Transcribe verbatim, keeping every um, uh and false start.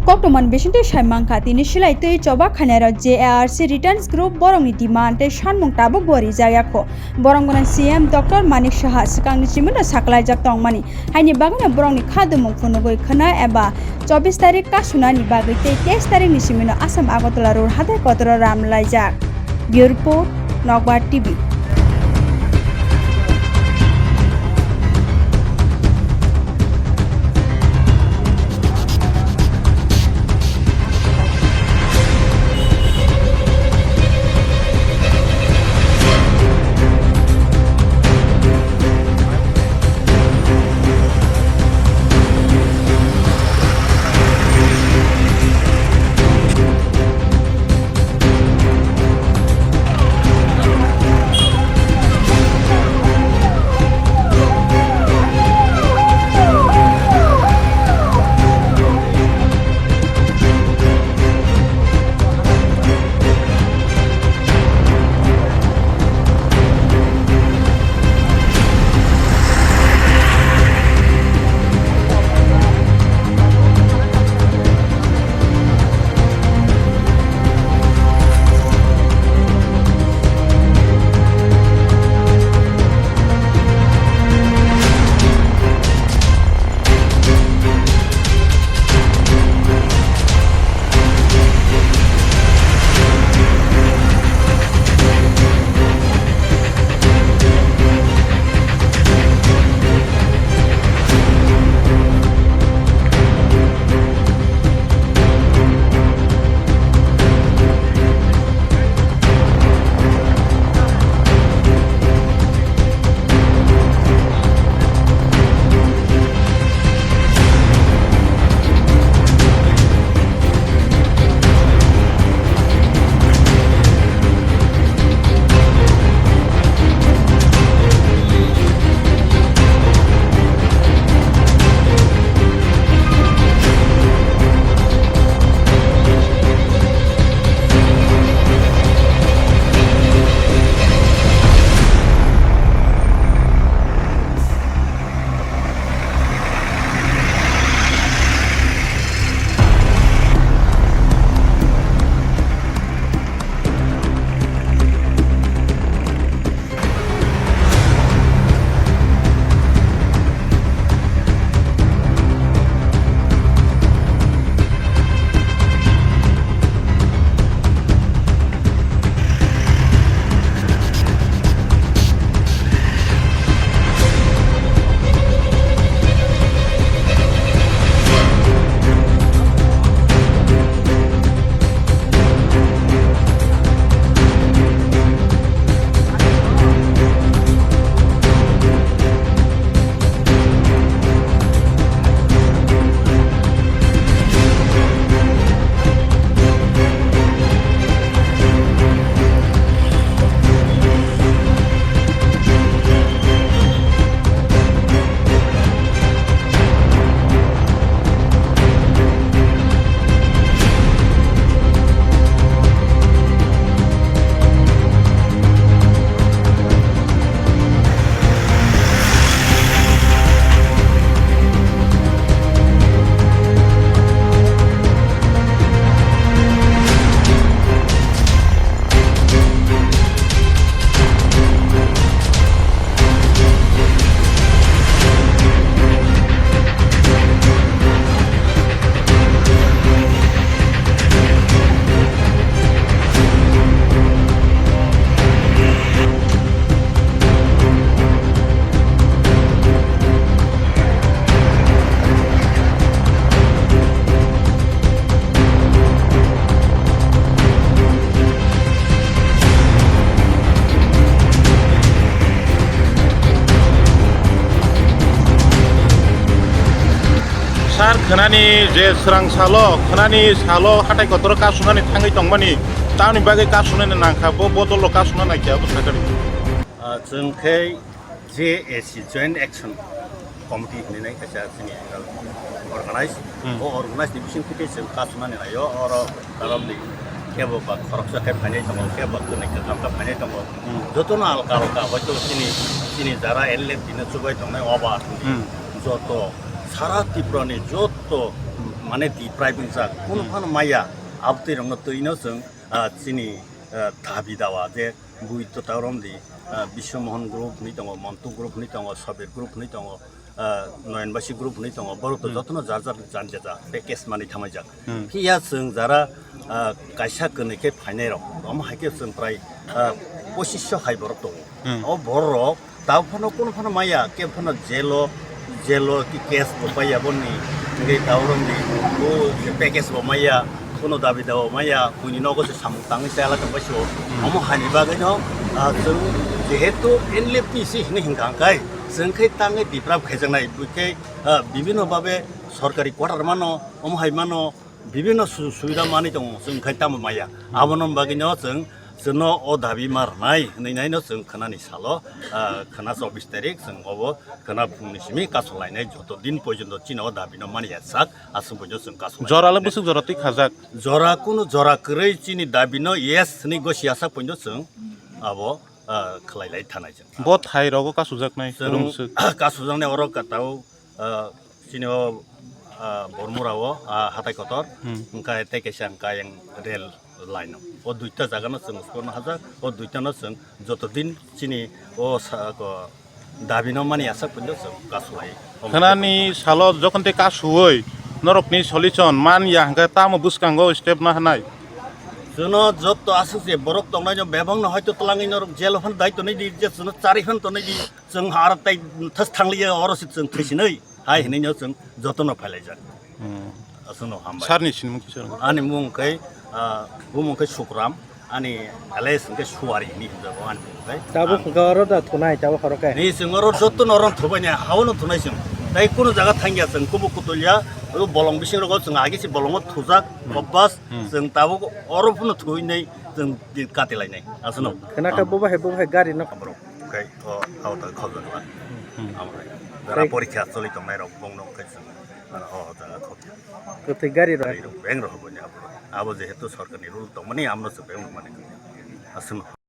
Koktwmani bisingtwi sai mankha, tini silai twi choba khainairok J A R C Returns Group borokni demand tei sanmung tabukbo rijak yakho. Borok bono C M Doctor Manik Saha swkangni simino saklaijak tongmani, haini bagwino borokni kha dumung phunugwi khwna eba chobbish tarik kasunani bagwi tei teis tarikni simino Assam Agartala road hathai kotoro ram laijak. Bureau Report, Nokbar T V. Sar khwnani je srang salo, khwnani salo hatai kotoro kasunani thangwi tongmani, tamni bagwi kasunani nangkha, bo bodolo kasuna naikha, bo sakani. Ah, chwng khe J A C, Joint Action Committee hinwi nai kaisa chini organize. Hmm. O organize ni bising khe chwng kasunani naio, oro karon di kebo ba khoroksa khe phainai tongo, kebo kwnwi kwtham khe phainai tongo. Hmm. Jotono alka alka hoito chini, chini jara L F D no chubai tongnai oba. Hmm. Joto sara Tripura ni joto Mane deprive wngjak, kunu phano maya, abtwi rokno twino chwng, ah, chini, ah, dabi dawa je bui to taurom di, ah, Biswa Mohan group hwnwi tongo, Montu group hwnwi tongo, Sobir group hwnwi tongo, ah, Noyonbasi group hwnwi tongo, borok to jotono jar jar jan jaja package manwi thamaijak. Phiya chwng jara, ah, kaisa kwnwi khe phainai rok, omo hai khe chwng prai, ah, pochisho hai borok tongo. O borok rok tabuk phano kunu phano maya, kebo phano jelo, jelo ki case bo paiya boni, hingke tabuk ni o package bo maya, kunu dabi dawa maya, buini nogo se samung tangwi chala tongbai se o. Omo haini bagwi no, ah, chwng jehetu N L F T C hinwi hingka hingkai, chwng khe tangwi deprive khaijaknai, bui khe, ah, bibhinno babe sorkari quarter mano, omo hai mano, bibhinno su-, subida manwi tongo, chwng khai tamo maya. Abono bagwi no chwng, chwngno o dabi ma rwnai hwnwi naino chwng khwnani salo, ah, khwna chobbish tarik chwng obo khwna phungni simi kasu lainai, joto din porjonto chini o dabi no mani ya sak, aswk porjonto chwng kasu lai. Jora le bwswk jora twi khajak. Jora kunu jora kwrwi chini dabi no yes hwnwi gosi ya sak porjonto chwng abo, ah, khwlai lai thanai chwng. Bo thai rogo kasujaknai chwng rwngswk. Kasujaknai oro katao ah, chini o, ah, Bormura o, ah, hatai kotor, hwnkhe tei kaisa hwnkhe yang rail line o. O duita jaga no chwng sukor no hajak, o duita no chwng joto din chini o sa-, ko, dabi no mani aswk pwino chwng kasu lai. Khwnani salo jokhon tei kasuwi norokni solution man ya hwnkhe tamo bwskango step na hwnai? Chwngno joto aswk je borok tongnai no bebak no hoito twlangwi norok jail o phano dai tonwi di, je chwngno charwi phano tonwi di, chwng aro tei thas thangliya oro se chwng thwisinwi. Hai hinwi no chwng jotono phailaijak. Hmm. Aswkno hambai. Sir ni sinimung kisa? Ani mung khe, ah, bumung khe Sukram, ani alias hwnkhe Suwari hinwi hwnjago ani mung khe. Tabuk ang hwnkhe oro da thunai, tabuk oro khe? Ni chwng oro jotono oro thubani, haono thunai chwng. Tai kunu jaga thangya chwng, kubuk kutulya, o bolong bising rogo chwng agi se bolongo thujak, hmm, obbas, hmm, chwng tabuk oro phano thuinai chwng katilainai. Aswkno. Khna khe bo bahai, bo bahai gari no. Borok. Khe o auto khobjak la. Hmm. Amo hai. Jara porikha choli tongnai rok bongno khe chwng, ano, o jaga khobjak. Kwthwi gari rok. Gari rok beng rok hoboni abo. Abo jehetu sorkarni rule tongmani amno se beng mani. Aswkno.